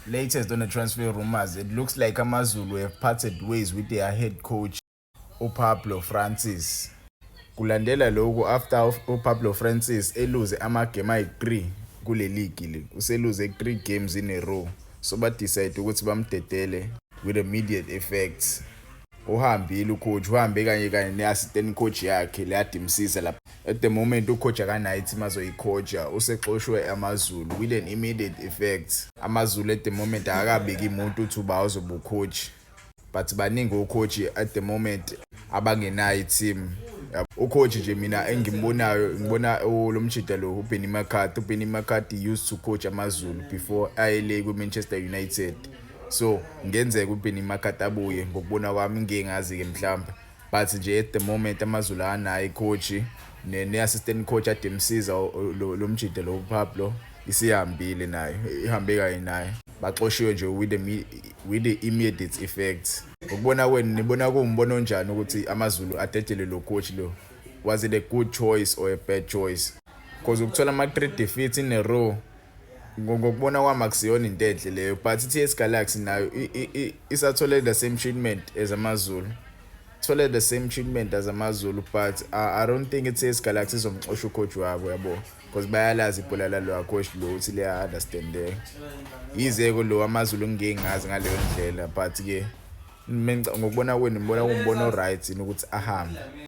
Latest on the transfer rumors, it looks like AmaZulu have parted ways with their head coach uPablo Francis. Kulandela lokhu after uPablo Francis eluze amagame ayi-3 kule league le. Useluze 3 games in a row. So ba decide ukuthi bamdedele with immediate effect. Uhambile ucoach, uhambe kanye kanye ne-assistant coach yakhe le adimsiza lapha. At the moment ucoach akanayo i-team azoyicoacha, usexoshwe AmaZulu with an immediate effect. AmaZulu at the moment akakabeki umuntu uthi uba uzoba ucoach. But baningi ocoach at the moment abangenayo i-team. Ucoach nje mina engimbonayo, ngibona lo mjida lo uBenny McCarthy. UBenny McCarthy used to coach AmaZulu before ayele ku-Manchester United. So ngenzeka uBenny McCarthy abuye, ngokubona kwami, ngeke ngazi ke mhlawumbe. But nje at the moment AmaZulu anayo icoach, ne-assistant coach ademsiza lo mjida lo Pablo isihambile nayo, ihambe kanye naye. Baxoshiwe nje with the immediate effect. Ngokubona kwenu, nibona kuwumbono onjani ukuthi AmaZulu adedele lo coach lo? Was it a good choice or a bad choice? Because ukuthola ama-3 defeats in a row, ngokubona kwami akusiyona into enhle leyo. But i-TS Galaxy nayo isathole the same treatment as AmaZulu, thole the same treatment as AmaZulu, but I don't think i-TS Galaxy izomxosha ucoach wabo, yabo, because bayalazi ibhola lalo coach lo ukuthi liya understandeka. Yize-ke lo AmaZulu ngike ngazi ngaleyo ndlela, but ke ngokubona kwenu, ngibona kuwumbono right yini ukuthi ahambe?